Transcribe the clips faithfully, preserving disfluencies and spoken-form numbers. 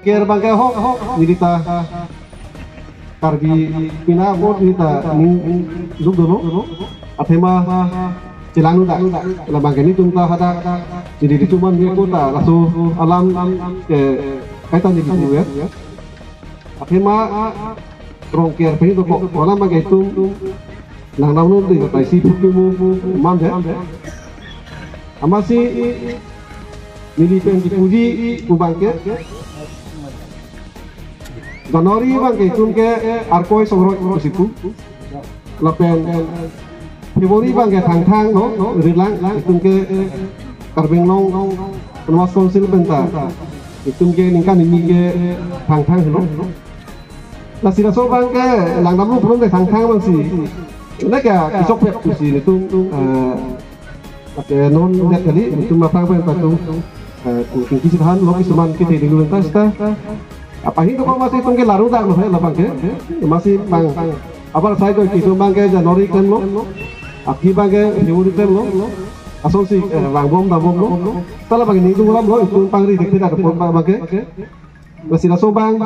Ker abangke ahok, neli ta Karbi pina apot neli ta ning luk dolo. Athema chelang dak, labangke nelitum ta hadak, neli di chuman me kota, laso alam ke kaita neli pu ya. Athema Rongker pen dokok, alam abangke itum nang nang nun ding kata isi putri mu man de. Amatsi neli pen dipuji pu abangke January abangke itum ke Arkoi Songroi pusi pu. Lapen February abangke Thangthang lo, Ritlang, itum ke Karbi Anglong Autonomous Council penta itum ke ningkan hini ke Thangthang helo. Lasi laso abangke langdamlo pulote Thangthang abangsi. Neke kisok pet pusi nelitum, eh, lake non det kali, nelitum aphrang pen patung, eh, tingki sithan lo kisuman kitheding lo ta sita. Aphi dokok amatsi itum ke laru dak lo he labangke. Amatsi pang, apar sai ko itum abangke January klemlo. Aphi abangke February klemlo. Asonsi, eh, vangbom dambomlo. Ta labangke nelitum alam lo, itum pangri thekthedet apot abangke. Lasi laso abang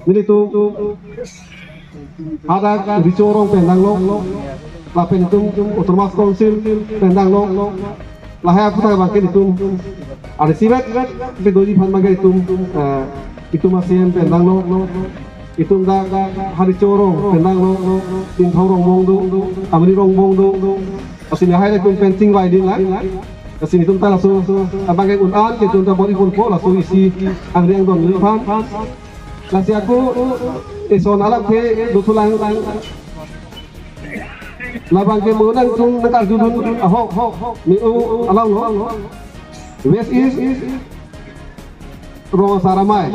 nelitum hadak Richo Rong pen danglo, lapen itum Autonomous Council pen danglo, lahai aputhak abangke itum arisivet pe doji aphan abangke itum, eh, itum a-C E M pen danglo, itum dak Haricho Rong pen danglo, Tinthong Rongbong do, Amri Rongbong do, lasi lahai itum pen chingvai ding lang. Lasi nelitum ta laso abangke un-an ke itum ta bor-i ponpo laso isi angri angdon neli aphan. Lasi ako eson alamthe dothulang. Labangke mo nangtum nangkarjudun ahok, me-o alam lo. West East Rong Asar Amei.